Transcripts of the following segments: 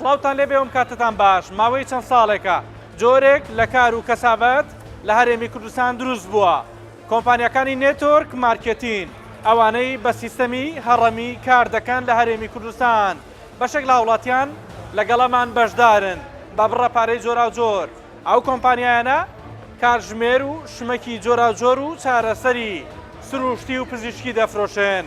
سڵاوتان لێبێ ئەم کاتتان باش ماوەی چەند ساڵێکە جۆرێک لە کار و کەسابەت لە هەرێمی کوردستان دروست بووە کۆمپانیاکانی network marketing ئەوانەی بە سیستەمی هەڕەمی کار دەکەن لە هەرێمی کوردستان بەشێک لە هاوڵاتیان لەگەڵەمان بەشدارن بە بڕە پارەی جۆراوجۆر ئەو کۆمپانیایانە کاتژمێر و شمەکی جۆراوجۆر و چارەسەری سروشتی و پزیشکی دەفرۆشن،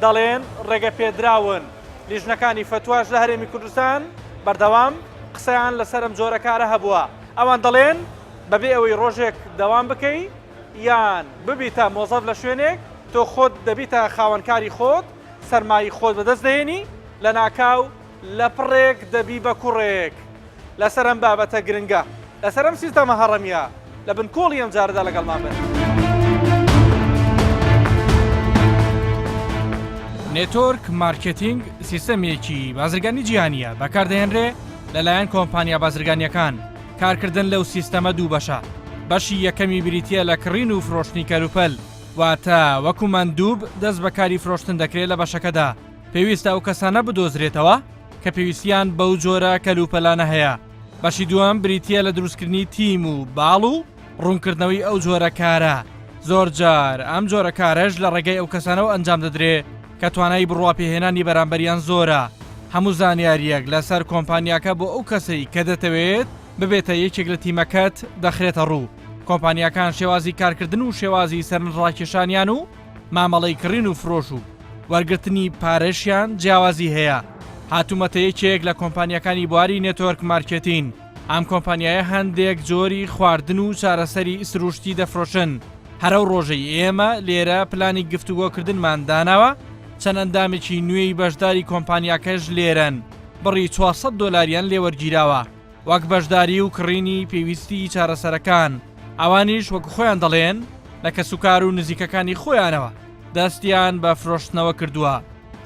دەڵێن ڕێگەپێدراون. لیژنەکانی فەتواش لە هەرێمی کوردستان بەردەوام قسەیان لەسەر ئەم جۆرە کارە هەبووە. ئەوان دەڵێن بەبێ ئەوەی ڕۆژێک دەوام بکەی یان ببیتە مۆزەف لە شوێنێک، تۆ خۆت دەبیتە خاوەنکاری خۆت، سەرمایەی خۆت بەدەست دەهێنی، لەناکاو لەپڕێک دەبی بە کوڕێک. لەسەر ئەم بابەتە گرنگە، لەسەر ئەم سیستەمە هەڕەمییە لە بنکۆڵی ئەم جارەدا لەگەڵمان بن. network marketing سیستەمێکی بازرگانی جیهانییە بەکاردەهێنرێ لەلایەن کۆمپانیا بازرگانییەکان، کارکردن لەو سیستەمە دوو بەشە، بەشی یەکەمی بریتییە لە کڕین و فرۆشتنی کەلوپەل، واتە وەکو مەندوب دەست بە کاری فرۆشتن دەکرێ لە بەشەکەدا، پێویستە ئەو کەسانە بدۆزرێتەوە کە پێویستیان بەو جۆرە کەلوپەلانە هەیە، بەشی دووەم بریتییە لە دروستکردنی تیم و باڵ و ڕوونکردنەوەی ئەو جۆرە کارە، زۆرجار ئەم جۆرە کارەش لە ڕێگەی ئەو کەسانەوە ئەنجام دەدرێ کە توانای بڕواپێهێنانی بەرامبەریان زۆرە، هەموو زانیارییەک لەسەر کۆمپانیاکە بۆ ئەو کەسەی کە دەتەوێت ببێتە یەکێک لە تیمەکەت دەخرێتە ڕوو، کۆمپانیاکان شێوازی کارکردن و شێوازی سەرنجڕاکێشانیان و مامەڵەی کڕین و فرۆش و وەرگرتنی پارەشیان جیاوازی هەیە. هاتوومەتە یەکێک لە کۆمپانیاکانی بواری network marketing، ئەم کۆمپانیایە هەندێک جۆری خواردن و چارەسەری سروشتی دەفرۆشن، هەر ئەو ڕۆژەی ئێمە لێرە پلانی گفتوگۆکردنمان داناوە، چەند ئەندامێکی نوێی بەشداری کۆمپانیاکەش لێرەن، بڕی 400 دۆلاریان لێوەرگیراوە. وەک بەشداری و کڕینی پێویستی چارەسەرەکان، ئەوانیش وەک خۆیان دەڵێن لە کەسوکار و نزیکەکانی خۆیانەوە دەستیان بە فرۆشتنەوە کردووە،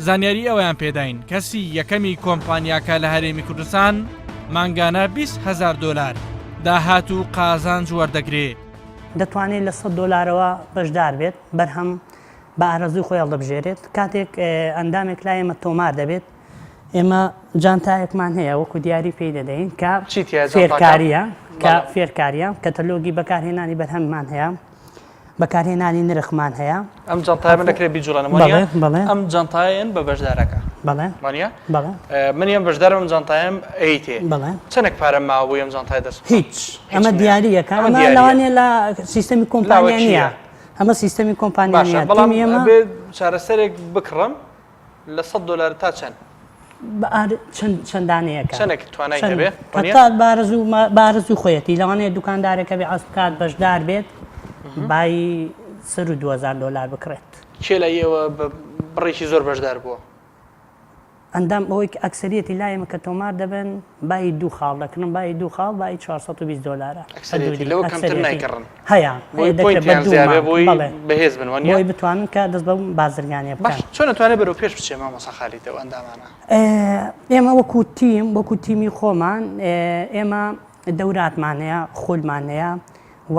زانیاری ئەوەیان پێداین کەسی یەکەمی کۆمپانیاکە لە هەرێمی کوردستان مانگانە 20 هەزار دۆلار داهات و قازانج وەردەگرێ. دەتوانێت لە 100 دۆلارەوە بەشدار بێت، بەرهەم بە ئارەزووی خۆی هەڵدەبژێرێت، کاتێک ئەندامێک لای ئێمە تۆمار دەبێت ئێمە جانتایەکمان هەیە وەکو دیاری پێی دەدەین کە چی تیایە جانتاکە؟ فێرکارییە کە بەڵێ. فێرکارییە کەتەلۆگی بەکارهێنانی بەرهەممان هەیە بەکارهێنانی نرخمان هەیە ئەم جانتایە من دەکرێت بیجوڵێنم وانیە؟ بەڵێ بەڵێ ئەم جانتایەن بە بەشدارەکە بەڵێ وانیە؟ بەڵێ من یەم بەشدارم ئەم جانتایەم ئەیتێ بەڵێ چەندێک پارەم ماوە بۆ ئەم جانتایە دەست بکەم؟ هیچ ئەمە هیچم نییە. دیارییەکە ئەمە ئەمە دیارییە. لەوانەیە لە سیستەمی کۆمپانیا لاوەکییە. نییە ئەمە سیستەمی کۆمپانیا باشە نییە بەڵام تیمی ئێمە ئەبێ چارەسەرێک بکڕم لە سەد دۆلار تا چەند؟ چەند چەند دانەیەکە چەندێک توانای هەبێ هەتا بارزوو بارزوو خۆیەتی لەوانەیە دوکاندارێکە بێ عەز بکات بەشدار بێت بای سەر و 2000 دلار بکڕێت کێ لای ئێوە بە بڕێکی زۆر بەشدار بووە؟ ئەندام ئەوەی کە ئەکسەریەتی لای ئێمە کە تۆمار دەبن بایی دوو خاڵ دەکڕن بایی دوو خاڵ بایی 420 دلارە ئەکسەریەتی لەوە کەمتر نایکڕن هەیە بۆی هەیە دەکرێت بە پۆینتیان دوو زیابێ مانگ بۆی بەڵێ بەهێز بن وانیە؟ بۆی بتوانن کە دەست بەم بازرگانیە باش بکەن. چۆن ئەتوانێ بەرەو پێش بچێ مامۆستا خالید ئەو ئەندامانە؟ ئێمە وەکو تیم وەکو تیمی خۆمان ئێمە دەوراتمان هەیە خولمان هەیە و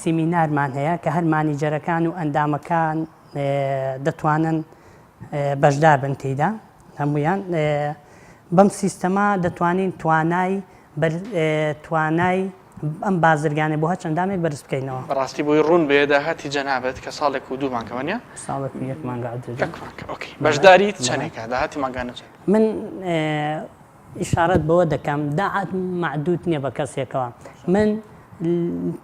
سیمینارمان هەیە کە هەر مانیجەرەکان و ئەندامەکان دەتوانن بەشدار بن تێیدا هەمویان بەم سیستەمە دەتوانین توانای توانای ئەم بازرگانە بۆ هەر چەند ئەندامێک بەرز بکەینەوە. بەڕاستی بۆی ڕوون بێ داهاتی جەنابت کە ساڵێک و دوو مانگە وانیە؟ ساڵێک و یەک مانگە عەبدول یەک مانگە okay بەشداریت چەندێکە داهاتی مانگانە چەند؟ من ئیشارەت بەوە دەکەم داهات مەعدود نییە بە کەسێکەوە من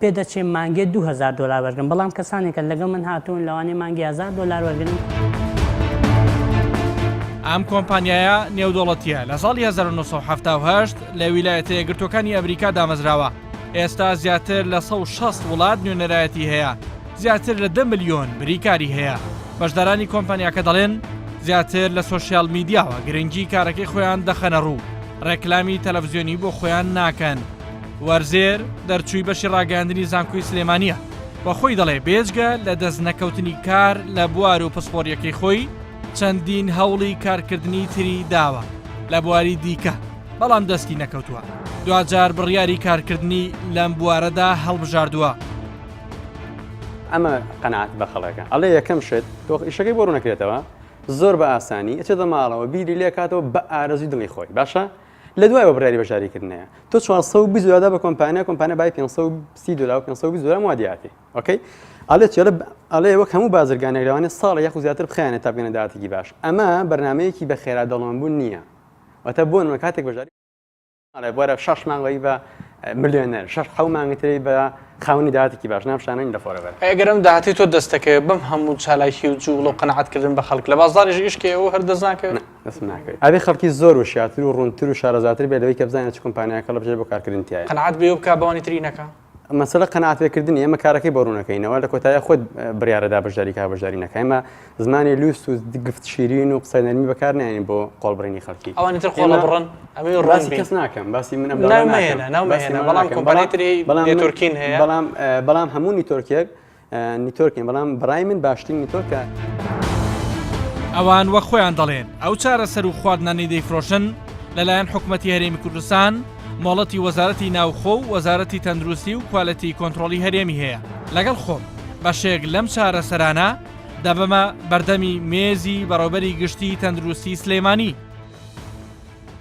پێدەچێ مانگێ 2000 دلار وەرگرم بەڵام کەسانێکە لەگەڵ من هاتوون لەوانەیە مانگی 1000 دلار وەرگرن. ئەم کۆمپانیایە نێودەوڵەتییە لە ساڵی 1970 لە ویلایەتە یەکگرتووەکانی ئەمریکا دامەزراوە، ئێستا زیاتر لە 160 وڵات نوێنەرایەتی هەیە، زیاتر لە دە ملیۆن بریکاری هەیە. بەشدارانی کۆمپانیاکە دەڵێن، زیاتر لە سۆشیال میدیاوە گرنگی کارەکەی خۆیان دەخەنە ڕوو، ڕێکلامی تەلەفزیۆنی بۆ خۆیان ناکەن. وەرزێر، دەرچووی بەشی ڕاگەیاندنی زانکۆی سلێمانییە و خۆی دەڵێ بێجگە لە دەستنەکەوتنی کار لە بوار و پسپۆرییەکەی خۆی، چەندین هەوڵی کارکردنی تری داوە لە بواری دیکە، بەڵام دەستی نەکەوتووە، دواجار بڕیاری کارکردنی لەم بوارەدا هەڵبژاردووە. ئەمە قەناعەت بە خەڵکە ئەڵێ یەکەم شت تۆ ئیشەکەی بۆ ڕوونەکرێتەوە زۆر بە ئاسانی ئەچێتە ماڵەوە بیری لێکاتەوە بە ئارەزوی دڵی خۆی باشە. لە دوایەوە بڕیاری بەشداریکردنەیە تۆ 420 دۆلار بە کۆمپانیا کۆمپانیا بای 530 دۆلار و 520 دۆلار موادیاتی okay ئەڵێ چێڵە ئەڵێ وەک هەموو بازرگانێک لەوانێ ساڵە یاخود زیاتر بخایەنێت تا بگەنە داهاتێکی باش ئەمە بەرنمەیەکی بە خێرا دەوڵەمەندبوون نییە واتە بۆ نمونە کاتێک بەشداری ئەڵێ بۆرە شەش مانگ بە ملیۆنەر شەش حەو مانگی تری بە خاوەنی داهاتێکی باش نامشانەین لە forever. ئەی ئەگەر ئەم داهاتەی تۆ دەست دەکەوێت بەم هەموو چالاکی و جووڵە و قەناعەت کردن بە خەڵک لە بازاڕیش ئیش کەی ئەوە هەر دەست ناکەوێت؟ نا دەستم ناکەوێت. ئەبێ خەڵکی زۆر وشیارتر و ڕوونتر و شارەزاتر بێت لەوەی کە بزانێت چ کۆمپانیایەک هەڵبژێرێت بۆ کارکردن تیایا. قەناعەت بەوە بکا بەوانی تری نەکا؟ مەسەلە قەناعەت پێکردنی ئێمە کارەکەی بۆ ڕوونەکەینەوە لە کۆتاییا خۆت بڕیارەدا بەشداری کا بەشداری نەکا ئێمە زمانی لوس و گفت شیرین و قسەی نەرمی بەکار نایەنین بۆ قۆڵبڕینی خەڵکی ئەوانی تر قۆڵە بڕن ئەمەی ڕوون باسی کەس ناکەم باسی من ئەم ناو مەهێنە ناو مەهێنە بەڵام کۆمپانیای تری networking هەیە بەڵام بەڵام هەموو network ێک networking بەڵام بەڕای من باشترین network ە. ئەوان وەک خۆیان دەڵێن ئەو چارەسەر و خواردنانەی دەیفرۆشن لەلایەن حکومەتی هەرێمی کوردستان مۆڵەتی وەزارەتی ناوخۆ و وەزارەتی تەندروستی و quality control ی هەرێمی هەیە لەگەڵ خۆم بەشێک لەم چارەسەرانە دەبەمە بەردەمی مێزی بەڕێوبەری گشتی تەندروستی سلێمانی.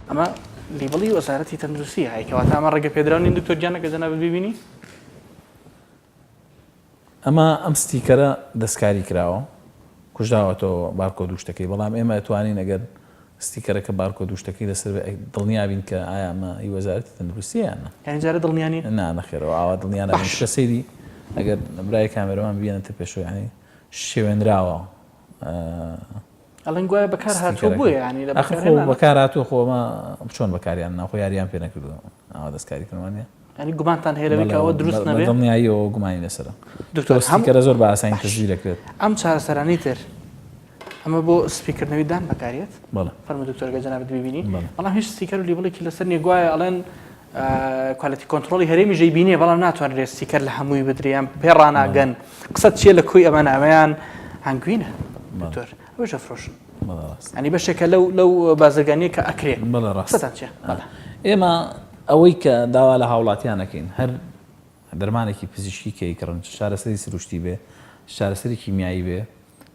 ئەمە label ی وەزارەتی تەندروستی هەیە کەواتە ئەمە ڕێگە پێدراو نین دکتۆر گیان ئەگەر جەنابت بیبینی. ئەمە ئەم sticker ە دەستکاری کراوە کوژراوەتەوە بارکۆد و شتەکەی بەڵام ئێمە ئەتوانین ئەگەر sticker ەکە بارکۆد و شتەکەی لەسەر بێ دڵنیا بین کە ئایا ئەمە هی وەزارەتی تەندروستیە یان نا. یانی جارێ دڵنیا نین؟ نا نەخێرەوە ئاوا دڵنیا نابین باش. چونکە سەیری ئەگەر برای کامێرەمان بیێنێتە پێشەوە یانی شێوێنراوە. ئەڵێن گوایە بەکار هاتووە sticker ەکە بۆیە یانی لە ئاخر خۆ بەکارهێنانە. بەکار هاتووە خۆ ئەمە چۆن بەکاریان نا خۆ یاریان پێ نەکردووە ئاوا دەستکاری کردن وانیە؟ یانی گومانتان هەیە لەوەی کە ئەوە دروست نەبێ؟ بە دڵنیاییەوە گومانی لەسەرە. دکتۆر تۆ sticker ە زۆر بە ئاسانی تەزویر ئەکرێت. ئەم چارەسەرانەی تر ئەمە بۆ سپیکردنەوەی دان بەکارێت؟ بەڵێ. فەرموو دکتۆر گەر جەنابت بیبینی. بەڵام هیچ sticker و label ێکی لەسەر نییە گوایە ئەڵێن quality control ی هەرێمیش ئەیبینێ بەڵام ناتوانرێت sticker لە هەمووی بدرێ یان پێ ڕاناگەن. قسەت چییە لە کۆی ئەمانە؟ ئەمەیان هەنگوینە دکتۆر ئەوەش ئەفرۆشن. یانی بەشێکە لەو لەو بازرگانیە کە ئەکرێ. بەڵێ ڕاست. قسەتان چییە؟ بەڵێ. ئێمە ئەوەی کە داوا لە هاوڵاتیان ئەکەین هەر دەرمانێکی پزیشکی کە ئەیکڕن چ چارەسەری سروشتی بێ چ چارەسەری کیمیایی بێ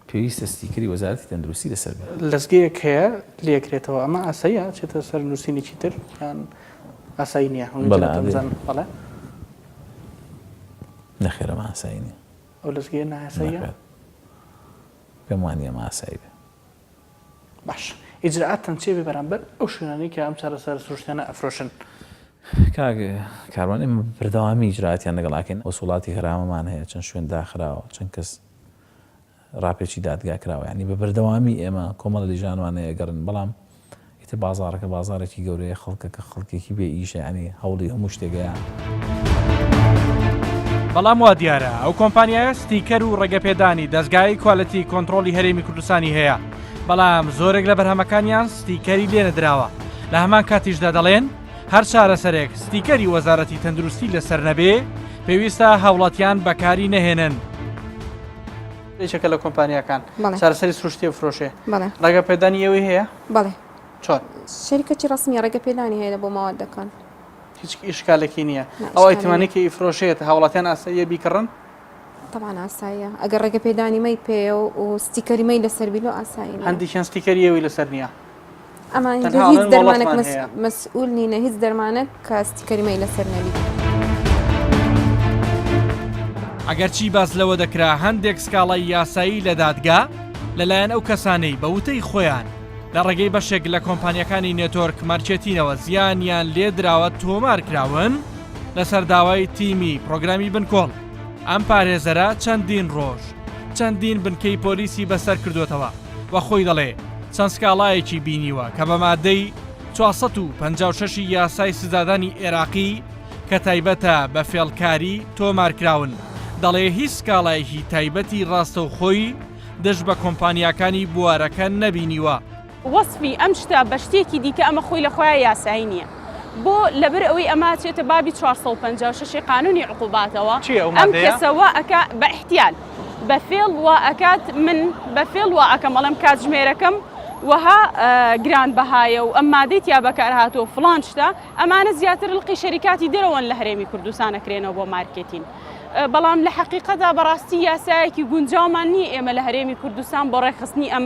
پێویستە sticker ی وەزارەتی تەندروستی لەسەر بێ. لەزگەیەک هەیە لێکرێتەوە ئەمە ئاساییە ئەچێتە سەر نووسینێکی تر یان ئاسایی نییە؟ بەڵێ ئەبێ. بەڵێ. نەخێر ئەمە ئاسایی نییە. ئەو لەزگەیە نائاساییە؟ نەخێر پێم وانییە ئەمە ئاسایی بێ. باشە ئیجرائاتتان چیە بێ بەرامبەر ئەو شوێنانەی کە ئەم چارەسەرە سروشتیانە ئەفرۆشن؟ کاک کاروان ئێمە بە بەردەوامی ئیجرائاتیان لەگەڵ ئەکەین وسوڵاتی غەرامەمان هەیە چەند شوێن داخراوە چەند کەس ڕاپێچی دادگا کراوە یانی بە بەردەوامی ئێمە کۆمەڵە لیژانمان هەیە گەڕن بەڵام ئیتر بازاڕەکە بازاڕێکی گەورەیە خەڵکەکە خەڵکێکی بێ ئیشە یانی هەوڵی هەموو شتێکەیە. بەڵام وا دیارە ئەو کۆمپانیایە sticker و ڕێگەپێدانی دەزگای quality control ی هەرێمی کوردستانی هەیە، بەڵام زۆرێک لە بەرهەمەکانیان sticker ی لێنەدراوە، لە هەمان کاتیشدا دەڵێن هەر چارەسەرێک sticker ی وەزارەتی تەندروستی لەسەر نەبێ پێویستە هاوڵاتیان بەکاری نەهێنن. یەکێکە لە کۆمپانیاکان چارەسەری سروشتی ئەفرۆشێ، ڕێگەپێدانی ئێوەی هەیە؟ بەڵێ. چۆن؟ شەریکەکی ڕەسمیە ڕێگە پێدانی هەیە بۆ مەوادەکان. هیچ ئیشکالێکی نییە. ئەو ئایتمانەی کە ئیفرۆشێت هاوڵاتیان ئاساییە بیکڕن؟ تەبعەن ئاساییە ئەگەر ڕێگە پێدانی مەی پێیە و sticker ی مەی لەسەر بی لۆ ئاسایی نییە. هەندێکیان sticker ی ئەوی لەسەر نییە. ئەمان هیچ دەرمانێک مەسئول نینە هیچ دەرمانێک کە sticker ی مەی لەسەر نەبی. ئەگەرچی باس لەوە دەکرا هەندێک سکاڵای یاسایی لە دادگا لەلایەن ئەو کەسانەی بە وتەی خۆیان لە ڕێگەی بەشێک لە کۆمپانیاکانی network marketing ەوە زیانیان لێدراوە تۆمارکراون لەسەر داوای تیمی پرۆگرامی بنکۆڵ ئەم پارێزەرە چەندین ڕۆژ چەندین بنکەی پۆلیسی بەسەر کردوێتەوە و خۆی دەڵێ چەند سکاڵایەکی بینیوە کە بە مادەی 456 یاسای سزادانی عێراقی کە تایبەتە بە فێڵکاری تۆمارکراون دەڵێ هیچ سکاڵایەکی تایبەتی ڕاستەوخۆی دژ بە کۆمپانیاکانی بوارەکە نەبینیوە. وەسفی ئەم شتە بە شتێکی دیکە ئەمە خۆی لە خۆیا یاسایی نییە بۆ لەبەر ئەوەی ئەمە ئەچێتە بابی 456 ی قانونی عقوباتەوە چییە ئەو ئەم مادەیە؟ کەسە وا ئەکا بە احتیال بە فێڵ وا ئەکات من بە فێڵ وا ئەکەم ئەڵێم کاتژمێرەکەم وەها گران بەهایە و ئەم مادەی تیا بەکار هاتووە فڵان شتە ئەمانە زیاتر لقی شەریکاتی دەرەوەن لە هەرێمی کوردستان ئەکرێنەوە بۆ مارکێتین. بەڵام لە حەقیقەتدا بەڕاستی یاسایەکی گونجاومان نییە ئێمە لە هەرێمی کوردستان بۆ ڕێکخستنی ئەم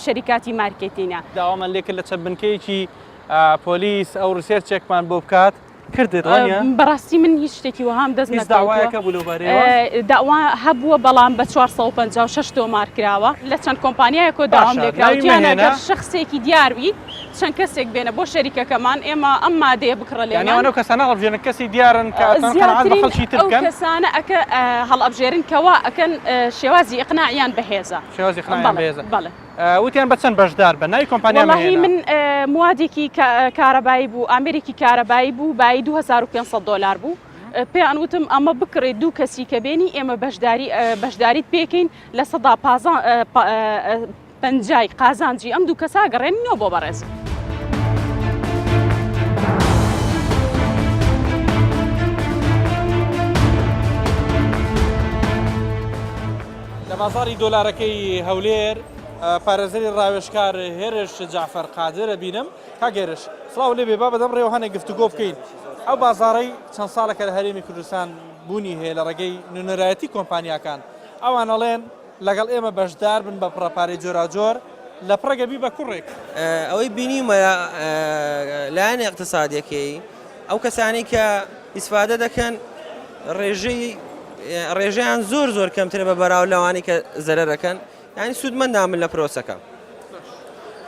شەریکاتی مارکێتینە. داوامان لێکرد لە چەند بنکەیەکی. پۆلیس ئەو research ێکمان بۆ بکات کردت وانە؟ بەڕاستی من هیچ شتێکی وەهام دەست هیچ داوایەک هەبوو لەو بارەیەوە؟ داوا هەبووە بەڵام بە 456 تۆمار کراوە لە چەند کۆمپانیایەکەوە داوام باشە، لێکراوە ناوی وتیان مەهێنە. ئەگەر شەخسێکی دیار بیت چەند کەسێک بێنە بۆ شەریکەکەمان ئێمە ئەم مادەیە بکڕە یانی لێمان ئەوانە ئەو کەسانە هەڵبژێرن کەسی دیارن کە ئەتوانن قەناعەت بە زیاترین خەڵکی تر ئەو بکەن کەسانە ئەکە هەڵئەبژێرن کەوا ئەکەن شێوازی ئیقناعیان بەهێزە شێوازی ئیقناعیان بەڵێ بەهێزە بەڵێ. وتیان بە چەند بەشدار بە ناوی کۆمپانیا وەڵاهی من موادێکی کارەبایی بوو ئامێرێکی کارەبایی بوو بایی 2500 دلار بوو پێیان وتم ئەمە بکڕێ دوو کەسی کە بێنی ئێمە بەشداری بەشداریت پێکەین لە سەدا پەنجای قازانجی ئەم دوو کەسا گەڕێنینەوە بۆ بەڕێز. لە بازاری دۆلارەکەی هەولێر پارێزەری ڕاوێژکار هێرش جەعفەر قادر ئەبینم. کاک هێرش سڵاو لێ بێ با بەدەم ڕێوە هەنێک گفتوگۆ بکەین. ئەو بازاڕەی چەند ساڵێکە لە هەرێمی کوردستان بوونی هەیە لە ڕێگەی نوێنەرایەتی کۆمپانیاکان ئەوان ئەڵێن لەگەڵ ئێمە بەشدار بن بە بڕە پارەی جۆراوجۆر لە پڕێک ئەبی بە کوڕێک. ئەوەی بینیومە لایەنە ئیقتسادیەکەی ئەو کەسانەی کە ئیسفادە دەکەن ڕێژەی ڕێژەیان زۆر زۆر کەمترە بە بەراو لەوانەی کە زەرەرەکەن یعنی سوودمەند نابن لە پرۆسەکە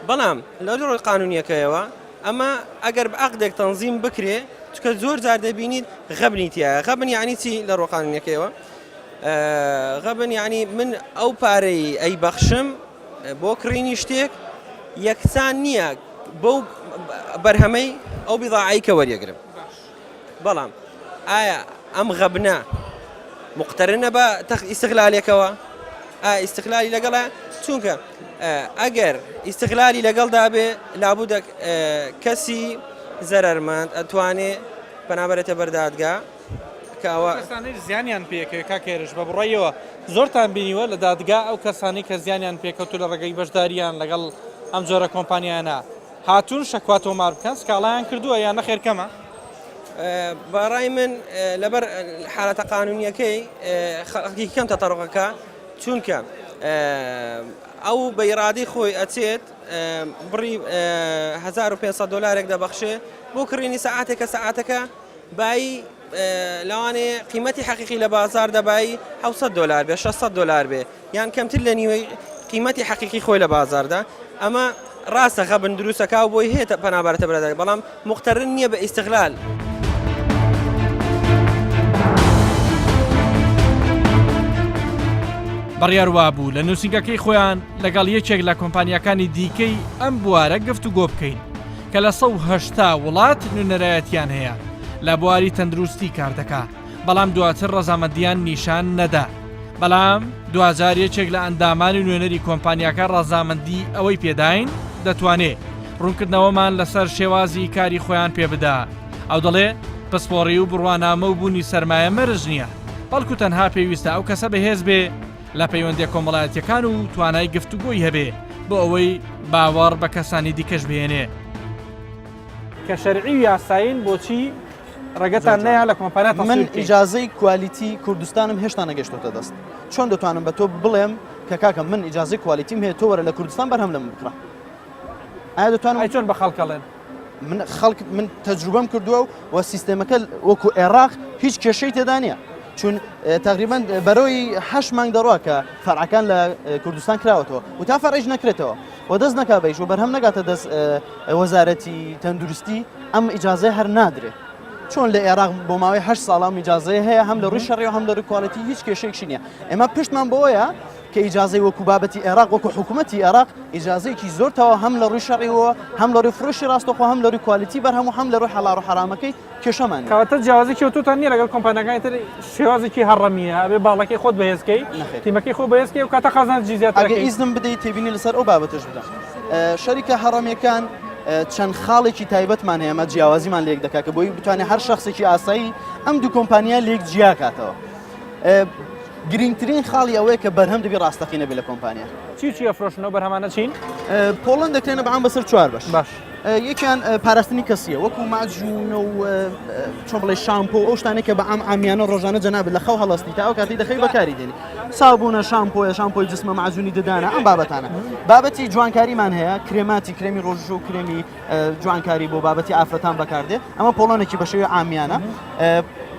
بەڵام لە ڕووی قانونیەکەیەوە ئەمە ئەگەر بە عقدێک تەنزیم بکرێ چکە زۆر جار دەبینیت غەبنی تایە غەبن یعنی چی لە ڕووی قانونیەکەیەوە غەبن یعنی من ئەو پارەی ئەی بەخشم بۆ کڕینی شتێک یەکسان نییە بەو بەرهەمەی ئەو بیضاعەی کە وەریەگرم بەڵام ئایا ئەم غەبنە مقتەرنە بە ئیستغلالێکەوە ئایا ئیستغلالی لەگەڵە چونکە ئەگەر ئیستغلالی لەگەڵدا بێ لابوو کەسی زەرەرمەند ئەتوانێ پەنابەرێتە بەردادگا کە ئەوە کەسانەی زیانیان پێکەوێت کاک هێرش بە بڕایەوە زۆرتان بینیوە لە دادگا ئەو کەسانی کە زیانیان پێکەوتو لە ڕێگەی بەشداریان لەگەڵ ئەم جۆرە کۆمپانیانە هاتوون شەکوا تۆمار بکەن سکاڵایان کردووە یان نەخێر کەمە؟ بەڕای من لەبەر حالەتە قانونیەکەی خەڵکی کەم تەتەڕقەکە چونکە ئەو بە ئیرادەی خۆی ئەچێت بڕی 1500 دلارێک دەبەخشێ بۆ کڕینی سەعاتێکە سەعاتەکە بایی لەوانەیە قیمەتی حەقیقی لە بازاردا بایی 700 دلار بێ 600 دلار بێ یان کەمتر لە نیوەی قیمەتی حەقیقی خۆی لە بازاردا ئەمە ڕاستە غەبن دروستەکە و بۆی هەیە پەنابەرەتە برادەر بەڵام مقتەرن نییە بە ئیستغلال. بڕیار وابوو لە نووسینگەکەی خۆیان لەگەڵ یەکێک لە کۆمپانیاکانی دیکەی ئەم بوارە گفتوگۆ بکەین کە لە 180 وڵات نوێنەرایەتیان هەیە لە بواری تەندروستی کار دەکا بەڵام دواتر ڕەزامەندیان نیشان نەدا. بەڵام دواجار یەکێک لە ئەندامانی نوێنەری کۆمپانیاکە ڕەزامەندی ئەوەی پێداین دەتوانێ ڕوونکردنەوەمان لەسەر شێوازی کاری خۆیان پێبدا. ئەو دەڵێ پسپۆڕی و بڕوانامە و بوونی سەرمایە مەرج نییە، بەڵکو تەنها پێویستە ئەو کەسە بەهێز بێ لە پەیوەندیە کۆمەڵایەتیەکان و توانای گفتوگۆی هەبێ بۆ ئەوەی باوەڕ بە کەسانی دیکەش بهێنێ. کە شەرعی و یاسایین بۆچی ڕێگەتان نەیا لە کۆمپانیا من تەسویر بکەین؟ ئیجازەی quality کوردستانم هێشتا نەگەشتۆتە دەست چۆن دەتوانم بە تۆ بڵێم کە کاکە من ئیجازەی quality م هەیە تۆ وەرە لە کوردستان بەرهەم لە من بکڕە ئایا دەتوانم ئەی چۆن بە خەڵک ئەڵێن؟ من خەڵک من تەجروبەم کردووە و و سیستێمەکە وەکو عێراق هیچ کێشەی تێدا نییە چون تقریبا بەرەوەی هەشت مانگ دەڕوا کە فەرعەکان لە کوردستان کراوەتەوە و تا فەرعیش نەکرێتەوە و دەست نەکا بەیش و بەرهەم نەگاتە دەست وەزارەتی تەندروستی ئەم ئیجازەیە هەر نادرێ چۆن لە عێراق بۆ ماوەی هەشت ساڵ ئەم ئیجازەیە هەیە هەم لە ڕووی شەڕی و هەم لە ڕووی quality هیچ کێشەیەکشی نییە ئێمە پشتمان بەوەیە کە ئیجازەی وەکو بابەتی عێراق وەکو حکوومەتی عێراق ئیجازەیەکی زۆر تەواو هەم لە ڕووی شەڕیەوە هەم لە ڕووی فرۆشی ڕاستەوخۆ هەم لە ڕووی quality بەرهەم و هەم لە ڕووی حەڵاڵ و حەرامەکەی کێشەمان نییە. کەواتە جیاوازیی ئەوتۆتان نییە لەگەڵ کۆمپانیاکانی تر شێوازێکی هەڕەمییە ئەبێ باڵەکەی خۆت بەهێز کەی نەخێر. تیمەکەی خۆ بەهێز کەی ئەو کاتە قازانجی زیاتر ئەگەر ئەکەی. ئیزنم بدەی تێبینی لەسەر ئەو بابەتەش بدەم. شەریکە هەڕەمییەکان چەند خاڵێکی تایبەتمان هەیە ئەمە جیاوازیمان لێک دەکات کە بۆی بتوانێت هەر شخصێکی ئاسایی ئەم دوو کۆمپانیا لێک جیاکاتەوە. گرنگترین خاڵی ئەوەیە کە بەرهەم دەبی ڕاستەقینە بێ لە کۆمپانیا. چی و چی ئەفرۆشن ئەو بەرهەمانە چین؟ پۆڵن دەکرێنە بەعام بەسەر چوار بەش. باش. یەکیان پاراستنی کەسیە وەکو ماجونە و چۆن بڵێ شامپۆ ئەو شتانێک کە بە عام عامیانە ڕۆژانە جەناب لە خەو هەڵستی تا ئەو کاتی دەخەوی بەکاری دێنی سابوونە شامپۆیە شامپۆی جسمە معجونی ددانە ئەم بابەتانە بابەتی جوانکاریمان هەیە کرێماتی کرێمی ڕۆژ و کرێمی جوانکاری بۆ بابەتی ئافرەتان بەکاردێ ئەمە پۆڵۆنێکی بە شێوەی عامیانە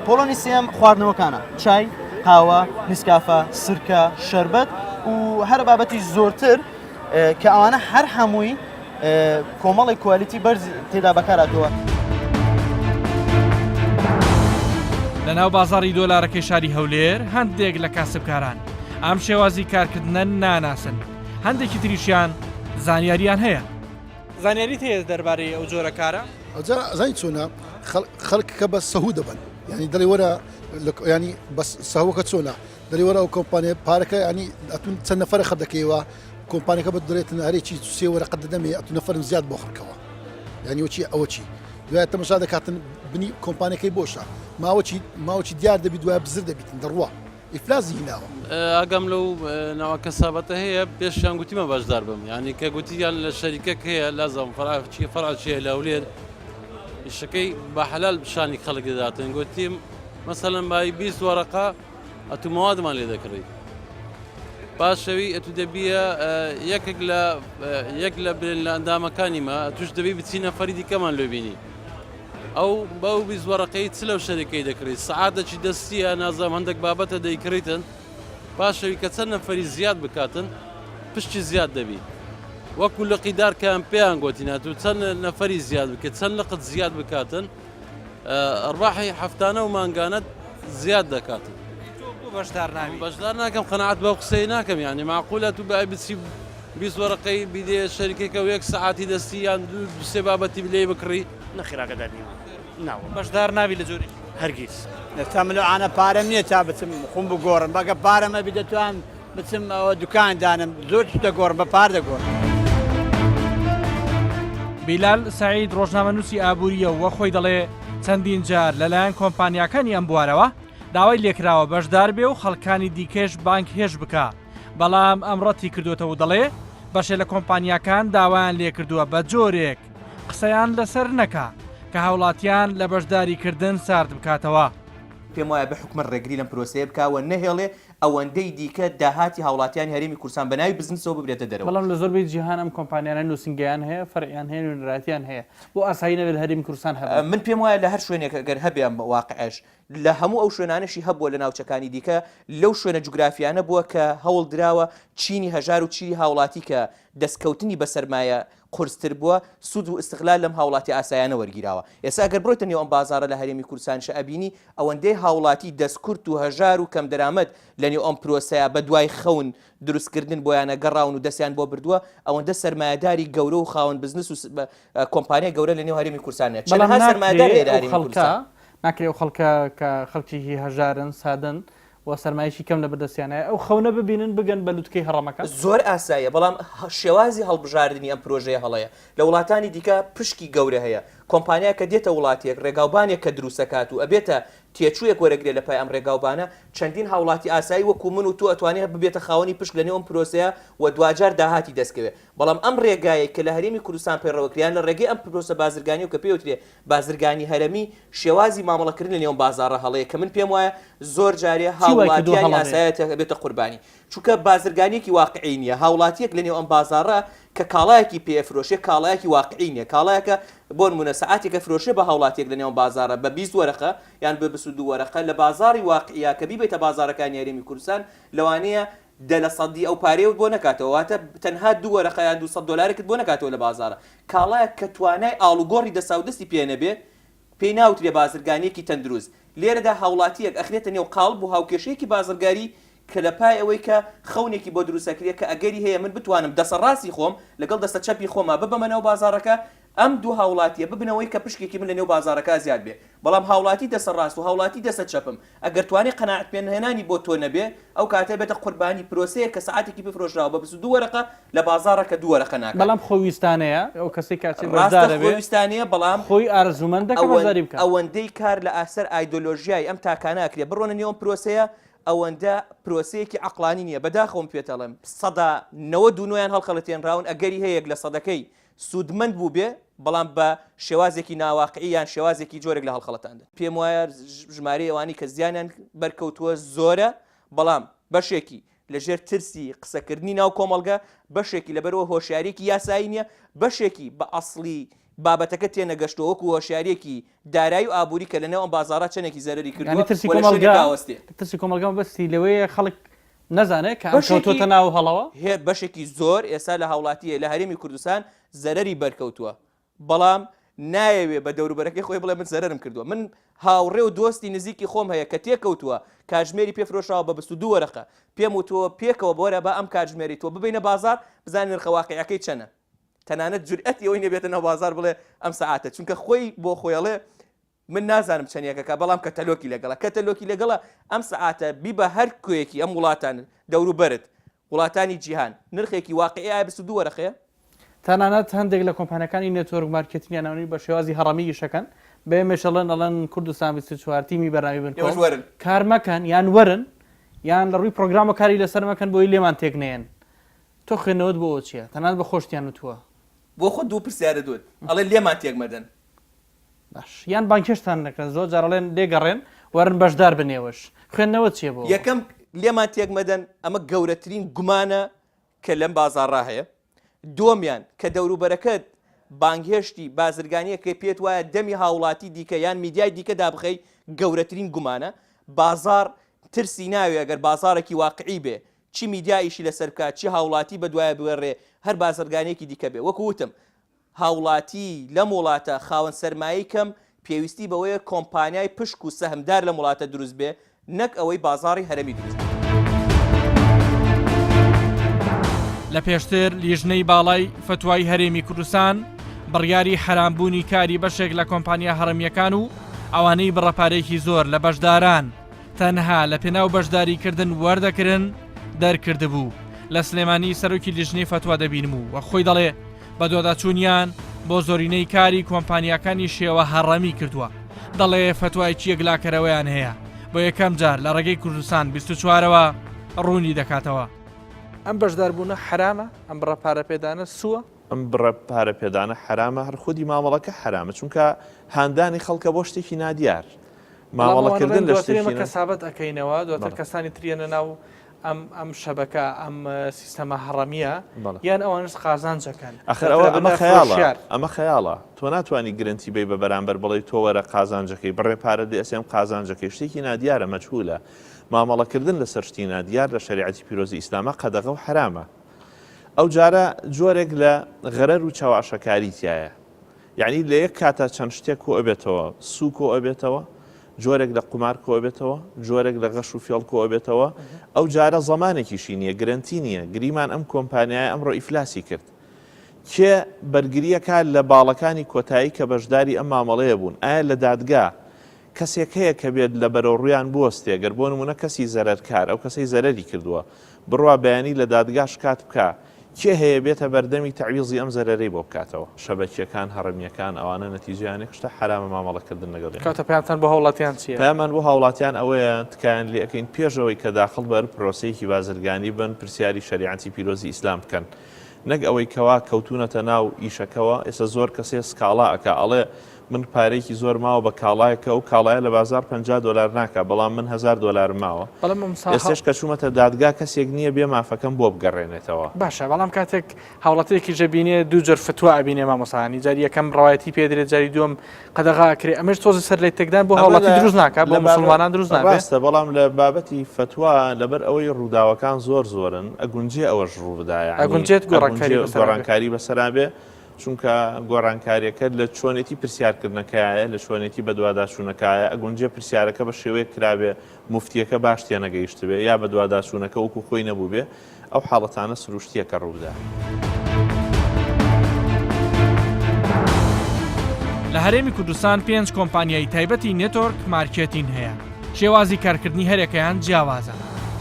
پۆڵۆنی سێم خواردنەوەکانە چای قاوە نیسکافە سرکە شربەت و هەر بابەتی زۆرتر کە ئەوانە هەر هەمووی کۆمەڵی quality بەرز تێدا بەکاراتەوە. لە ناو بازاڕی دۆلارەکەی شاری هەولێر هەندێک لە کاسبکاران ئەم شێوازی کارکردنە ناناسن هەندێکی تریشیان زانیاریان هەیە. زانیاریت هەیە دەربارەی ئەو جۆرە کارە؟ ئەوجا ئەزانی چۆنە خەڵک کە بە سەهوو دەبەن یعنی دەڵێ وەرە ینی بەس سەهوەکە چۆنە دەڵێ وەرە ئەو کۆمپانیا پارەکە ینی ئەتون چەند نەفەرە خەر دەکەیەوە کۆمپانیەکە بە دەڵێتن هەرێکی سێ وەرەقە دەدەمێ ئەتو نەفەرم زیاد بۆ خڕکەوە یعنی وەچی ئەوە چی دوای تەمەشا دەکاتن بنی کۆمپانیەکەی بۆشە ماوەچی ماوەچی دیار دەبی دوای بزر دەبیتن دەڕوا ئیفلاسی هیناوە. ئاگام لەو ناوە کەسابەتە هەیە پێشیان گوتیمە بەشدار بم یانی کە گوتیان لە شەریکەک هەیە لازم فەرعی فەرع چیە لە هەولێر ئیشەکەی بە حەلال پیشانی خەڵک دەداتن گوتیم مەسەلەن بای 20 وەرەقە ئەتو مەوادمان لێ دەکڕی پاشەوی ئەتو دەبیە یەکێک لە یەک لە برێن لە ئەندامەکانی مە توش دەبی بچی نەفەری دیکەمان لێ بینی ئەو بەو 20 وەرەقەی چ لەو شەریکەی دەکڕی سەعاتەکی دەستیە نازانم هەندێک بابەتە دەیکڕیتن پاشەوی کە چەند نەفەری زیاد بکاتن پشتی زیاد دەبی وەکو لقی دار کەیان پێیان گۆتینات و چەند نەفەری زیاد بکە چەند لقت زیاد بکاتن ڕباحی هەفتانە و مانگانەت زیاد دەکاتن بەشدار ناوی بەشدار ناکەم قەناعەت بەو قسەی ناکەم یانی معقولە تو بای بچی 20 وەرەقەی بیدێ شەریکەکە و یەک سەعاتی دەستی یان دوو سێ بابەتی لێی بکڕی نەخێر ئاگادار نیمە ناوە بەشدار نابی لە جۆری هەرگیز. ئێستا من لەو عانە پارەم نییە تا بچم خۆم بگۆڕم بەگە پارەم هەبی دەتوان بچم ئەوە دوکان دانم زۆر شت دەگۆڕم بە پار دەگۆڕم. بیلال سەعید ڕۆژنامەنووسی ئابوورییە و خۆی دەڵێ چەندین جار لەلایەن کۆمپانیاکانی ئەم بوارەوە داوای لێکراوە بەشدار بێ و خەڵکانی دیکەش بانگهێشت بکا بەڵام ئەم ڕەتی کردوێتەوە و دەڵێ بەشێ لە کۆمپانیاکان داوایان لێکردووە بە جۆرێک قسەیان لەسەر نەکا کە هاوڵاتیان لە بەشداریکردن سارد بکاتەوە. پێم وایە بێ حکومەت ڕێگری لەم پرۆسەیە بکا و نەهێڵێ ئەوەندەی دیکە داهاتی هاوڵاتیانی هەرێمی کوردستان بە ناوی بزنسەوە ببرێتە دەرەوە. بەڵام لە زۆربەی جیهان ئەم کۆمپانیانە نووسینگەیان هەیە، فەرعیان هەیە، نوێنەرایەتیان هەیە. بۆ ئاسایی نەبێت لە هەرێمی کوردستان هەبن؟ من پێم وایە لە هەر شوێنێک ئەگەر هەبێ ئەم واقعەش لە هەموو ئەو شوێنانەشی هەبووە لە ناوچەکانی دیکە لەو شوێنە جوگرافیانە بووە کە هەوڵ دراوە چینی هەژار و چینی هاوڵاتی کە دەستکەوتنی بە سەرمایە قورستر بووە، سوود و ئیستغلال لەم هاوڵاتی ئاسایانە وەرگیراوە. ئێستا ئەگەر بڕۆیتە نێو ئەم بازاڕە لە هەرێمی کوردستانیشە ئەبینی ئەوەندەی هاوڵاتی دەستکورت و هەژار و کەمدەرامەت لە نێو ئەم پرۆسەیە بە دوای خەون دروستکردن بۆیانە گەڕاون و دەستیان بۆ بردووە، ئەوەندە سەرمایەداری گەورە و خاوەن بزنس و کۆمپانیای گەورە لە نێو هەرێمی کوردستان نیە. بەڵام چەنەها سەرمایەدار ناکرێ هەیە لە ئەو هەرێمی خەڵکە کوردستان. ناکرێ ئەو خەڵکە کە خەڵکێکی هەژارن، سادەن، و سەرمایەکی کەم لەبەر دەستیان هەیە ئەو خەونە ببینن بگەن بە لوتکەی هەڕەمەکە؟ زۆر ئاساییە، بەڵام شێوازی هەڵبژاردنی ئەم پرۆژەیە هەڵەیە. لە وڵاتانی دیکە پشکی گەورە هەیە. کۆمپانیا کە دێتە وڵاتێک، ڕێگاوبانێک کە دروستەکات و ئەبێتە تێچوویەک وەرەگرێ لە پای ئەم ڕێگاوبانە، چەندین هاوڵاتی ئاسایی وەکو من و تۆ ئەتوانێ ببێتە خاوەنی پشک لەنێو ئەم پرۆسەیە و دواجار داهاتی دەستکەوێ. بەڵام ئەم ڕێگایەی کە لە هەرێمی کوردستان پەیڕەوەکرێ یان لە ڕێگەی ئەم پرۆسە بازرگانیەو کە پێی وترێ بازرگانی هەرەمی، شێوازی مامەڵەکردن لە نێو بازاڕە هەڵەیە کە من پێم وایە زۆر جارێ چی وای کردووە هاوڵاتیانی هەڵە بێت؟ ئاسایەت ئەبێتە قوربانی چونکە بازرگانیەکی واقعی نیە هاوڵاتیەک لە نێو ئەم بازاڕە کە کاڵایەکی پێ ئەفرۆشێ کاڵایەکی واقعی نیە کاڵایەکە بۆ نمونە سەعاتێک ئەفرۆشێ بە هاوڵاتیەک لە نێو بازاڕە بە 20 وەرەقە یان بە 22 وەرەقە لە بازاڕی واقعیا کە بیبەیتە بازاڕەکانی هەرێمی کوردستان لەوانەیە دە لە سەدی ئەو پارەیەت بۆ نەکاتەوە واتە تەنها دوو وەرەقە یان 200 دۆلارێکت بۆ نەکاتەوە لە بازاڕە کاڵایەک کە توانای ئاڵوگۆڕی دەساودەستی پێ نەبێ پێی ناوترێ بازرگانییەکی تەندروست. لێرەدا هاوڵاتییەک ئەخرێتە نێو قاڵب و هاوکێشەیەکی بازرگاری کە لە پای ئەوەی کە خەونێکی بۆ دروست ئەکرێ کە ئەگەری هەیە من بتوانم دەسە ڕاستی خۆم لەگەڵ دەستە چەپی خۆما ببەمە ناو بازاڕەکە ئەم دوو هاوڵاتییە ببنەوەی کە پشکێکی من لە نێو بازاڕەکە زیاد بێ بەڵام هاوڵاتی دەستە ڕاست و هاوڵاتی دەستە چەپم ئەگەر توانای قەناعەت پێنەهێنانی بۆ تۆ نەبێ ئەو کاتە بێتە قوربانی پرۆسەیەک کە سەعاتێکی پێ فرۆشراوە بە 22 وەرەقە لە بازاڕە کە دوو وەرەقە ناکات. بەڵام خۆویستانەیە ئەو کەسەی کە ئەچێ ڕاستە بەشدار ئەبێ خۆویستانەیە بەڵام خۆی ئارەزوومەندە کە بەشداری بکات. ئەوەندەی کار لە ئاسەر ئایدۆلۆژیای ئەم تاکانە ئەکرێ بڕۆنە نێو ئەم پرۆسەیە ئەوەندە پرۆسەیەکی عەقڵانی نییە بەداخەوەم پێتەڵێم 99% یان هەڵخەڵەتێنراون ئەگەری هەیە یەک لە سەدەکەی سوودمەند بووبێ. بەڵام بە شێوازێکی ناواقعی یان شێوازێکی جۆرێک لە هەڵخەڵەتاندن. پێم وایە ژمارەی ئەوانەی کە زیانیان بەرکەوتووە زۆرە، بەڵام بەشێکی لەژێر ترسی قسەکردنی ناو کۆمەڵگە، بەشێکی لەبەرئەوە هۆشیارییەکی یاسایی نییە، بەشێکی بە ئەسڵی بابەتەکە تێنەگەشتووە وەکو هۆشیارییەکی دارایی و ئابووری کە لەنێو ئەم بازاڕە چەندێکی زەرەری کردووە یانی ترسی و لە کۆمەڵگە شوێنێکا ئەوەستێ. ترسی کۆمەڵگە مەبەستی لەوەیە خەڵک نەزانێ کە ئەم بەشێکی کەوتووەتە ناو هەڵەوە؟ هێ بەشێکی زۆر ئێستا لە هاوڵاتییە لە هەرێمی کوردستان زەرەری بەرکەوتووە بەڵام نایەوێ بە دەوروبەرەکەی خۆی بڵێ من زەرەرم کردووە من هاوڕێ و دۆستی نزیکی خۆم هەیە کە تێکەوتووە کاتژمێری پێ فرۆشراوە بە 22 وەرەقە پێم وتووە پێکەوە بۆرە با ئەم کاتژمێری تۆ ببینە بازار بزانین نرخە واقعەکەی چەنە تەنانەت جورئەتی ئەوەی نیە بێتە ناو بازار بڵێ ئەم سەعاتە چونکە خۆی بۆ خۆیەڵێ من نازانم چەندێکەکە بەڵام کەتەلۆکی لەگەڵە کەتەلۆکی لەگەڵە ئەم سەعاتە بیبە هەر کوێیەکی ئەم وڵاتان دەوروبەرت وڵاتانی جیهان نرخێکی واقعی ئایا 22 وەرەقەیە؟ تەنانەت هەندێک لە کۆمپانیاکانی network marketing یان ئەوانەی بە شێوازی هەڕەمی ئیشەکەن بە ئێمەش ئەڵێن ئەڵێن کوردستان 24 تیمی بەرنامەی بن ئێوەش وەرن. کار مەکەن یان وەرن یان لە ڕووی پرۆگرامەوە کاری لەسەر مەکەن بۆی لێمان تێک نەیەن تۆ خوێندنەوەت بۆ ئەوە چییە؟ تەنانەت بە خۆشتیان وتووە. بۆ خۆت دوو پرسیارت وت ئەڵێ لێمان تێک مەدەن. باش یان بانگهێشتان نەکەن زۆر جار ئەڵێن لێگەڕێن وەرن بەشدار بن ئێوەش خوێندنەوەت چییە بۆ ئەوە؟ یەکەم لێمان تێک مەدەن ئەمە گەورەترین گومانە کە لەم بازاڕا هەیە دووەمیان کە دەوروبەرەکەت بانگهێشتی بازرگانیەکەی پێت وایە دەمی هاوڵاتی دیکە یان میدیای دیکە دابخەی گەورەترین گومانە بازاڕ ترسی ناوێ ئەگەر بازاڕێکی واقعی بێ چی میدیا ئیشی لەسەر بکات چی هاوڵاتی بەدوایە بگەڕێ هەر بازرگانیەکی دیکە بێ وەکو وتم هاوڵاتی لەم وڵاتە خاوەن سەرمایەی کەم پێویستی بەوەیە کۆمپانیای پشک و سەهمدار لەم وڵاتە دروست بێ نەک ئەوەی بازاڕی هەرەمی دروست بێ. لە پێشتر لیژنەی باڵای فەتوای هەرێمی کوردستان بڕیاری حەرامبوونی کاری بەشێک لە کۆمپانیا هەڕەمییەکان و ئەوانەی بڕە پارەیەکی زۆر لە بەشداران تەنها لە پێناو بەشداریکردن وەردەکرن دەرکردبوو لە سلێمانی سەرۆکی لیژنەی فەتوا دەبینم و وەک خۆی دەڵێ بەدواداچوونیان بۆ زۆرینەی کاری کۆمپانیاکانی شێوە هەڕەمی کردووە دەڵێ فەتوایەکی یەکلاکەرەوەیان هەیە بۆ یەکەم جار لە ڕێگەی کوردستان 24ەوە ڕوونی دەکاتەوە. ئەم بەشداربوونە حەرامە؟ ئەم بڕە پارە پێدانە سووە؟ ئەم بڕە پارە پێدانە حەرامە هەر خودی مامەڵەکە حەرامە چونکە هاندانی خەڵکە بۆ شتێکی نادیار مامەڵەکردن لە دواتر ئێمە کەسابەت ئەکەینەوە دواتر کەسانی تریەنە ناو ئەم ئەم شەبەکە ئەم سیستەمە هەڕەمیە یان ئەوانش قازانجەکەن ئەخر ئەوە ئەمە خەیاڵە ئەمە خەیاڵە تۆ ناتوانانی گرنتی بی بە بەرامبەر بڵێ تۆ وەرە قازانجەکەی بڕێ پارە دێسێم قازانجەکەی شتێکی نادیارە مەجهولە مامەڵەکردن لەسەر شتی نادیار لە شەریعەتی پیرۆزی ئیسلامە قەدەغە و حەرامە ئەو جارە جۆرێک لە غەرەر و چەواشەکاری تیایە یەعنی لە یەک کاتا چەند شتێک کۆ ئەبێتەوە، سوو کۆ ئەبێتەوە، جۆرێک لە قومار کۆ ئەبێتەوە، جۆرێک لە غەش و فێڵ کۆ ئەبێتەوە، ئەو جارە زەمانێکیشی نییە، گرەنتی نییە، گریمان ئەم کۆمپانیایە ئەمڕۆ ئیفلاسی کرد. کێ بەرگری ئەکا لە باڵەکانی کۆتایی کە بەشداری ئەم مامەڵەیە بوون؟ ئایا لە دادگا کەسێک هەیە کە بێت لە بەرەوڕوویان بوەستێ، گەر بۆ نموونە کەسی زەرەرکار، ئەو کەسەی زەرەری کردووە، بڕوا بەیانی لە دادگا شکات بکا، کێ هەیە بێتە بەردەمی تەعویزی ئەم زەرەرەی بۆ بکاتەوە؟ شەبەکیەکان، هەڕەمیەکان، ئەوانە نەتیجەیان یەک شتە، حەرامە مامەڵە کردن لەگەڵیان. کەواتە پەیامتان بۆ هاوڵاتیان چیە؟ پەیامان بۆ هاوڵاتیان ئەوەیە، تکایان لێ ئەکەین پێش ئەوەی کە داخڵ بە هەر پرۆسەیەکی بازرگانی بن، پرسیاری شەریعەتی پیرۆزی ئیسلام بکەن. نەک ئەوەی کەوا کەوتوونەتە ناو ئیشەکەوە، ئێستا زۆر کەس هەیە سکاڵا ئەکا ئەڵێ من پارەیەکی زۆر ماوە بە کاڵایەک کە ئەو کاڵایە لە بازاڕ 50 دۆلار ناکا بەڵام من هەزار دۆلارم ماوە بەڵام مامۆستا ئێستێش کە چوومەتە دادگا کەسێک نییە بێ مافەکەم بۆ بگەڕێنێتەوە. باشە بەڵام کاتێک هاوڵاتیەکیش ئەبینێ دوو جۆر فتوا ئەبینێ مامۆستا یانی جاری یەکەم ڕەوایەتی پێ درێ جاری دووەم قەدەغە ئەکرێ ئەمەش تۆزێ سەر لێک تێکدان بۆ ئەمە هاوڵاتی لە دروست ناکا بۆ لە بابەت موسڵمانان دروست نابێ؟ ڕاستە بەڵام لە بابەتی فتوا لەبەر ئەوەی ڕووداوەکان زۆر زۆرن ئەگونجێ ئەوەش ڕوو بدا یانی ئەگونجێت گۆڕانکاری ئەگونجێ بەسەرا بێ. گۆڕانکاری بەسەرا بێ چونکە گۆڕانکاریەکە لە چۆنێتی پرسیارکردنەکەیە، لە چۆنێتی بەدواداچوونەکایە، ئەگونجێ پرسیارەکە بە شێوەیەک کرابێ موفتیەکە باش تێنەگەیشتبێ یا بەدواداچوونەکە وەکو خۆی نەبووبێ، ئەو حاڵەتانە سروشتیە کە ڕووبدا. لە هەرێمی کوردستان پێنج کۆمپانیای تایبەتی network marketing هەیە، شێوازی کارکردنی هەریەکەیان جیاوازە،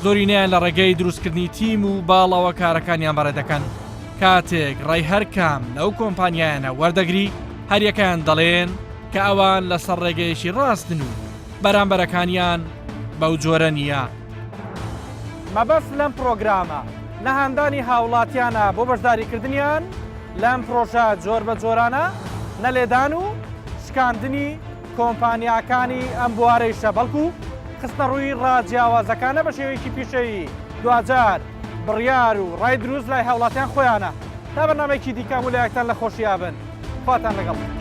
زۆرینەیان لە ڕێگەی دروستکردنی تیم و باڵەوە کارەکانیان بەڕێدەکەن. کاتێک ڕای هەر کام لەو کۆمپانیایانە وەردەگری، هەریەکەیان دەڵێن کە ئەوان لەسەر ڕێگەیەکی ڕاستن و بەرامبەرەکانیان بەو جۆرە نییە. مەبەست لەم پڕۆگرامە نە هاندانی هاوڵاتیانە بۆ بەشداریکردنیان لەم پڕۆژە جۆربەجۆرانە. نە لێدان و شکاندنی کۆمپانیاکانی ئەم بوارەیشە، بەڵکو خستنەڕووی ڕا جیاوازەکانە بە شێوەیەکی پیشەیی، دواجار بڕیار و ڕای دروست لای هاوڵاتیان خۆیانە. تا بەرنامەیەکی دیکە هەموو لایەکتان لە خۆشیا بن. خواتان لەگەڵ.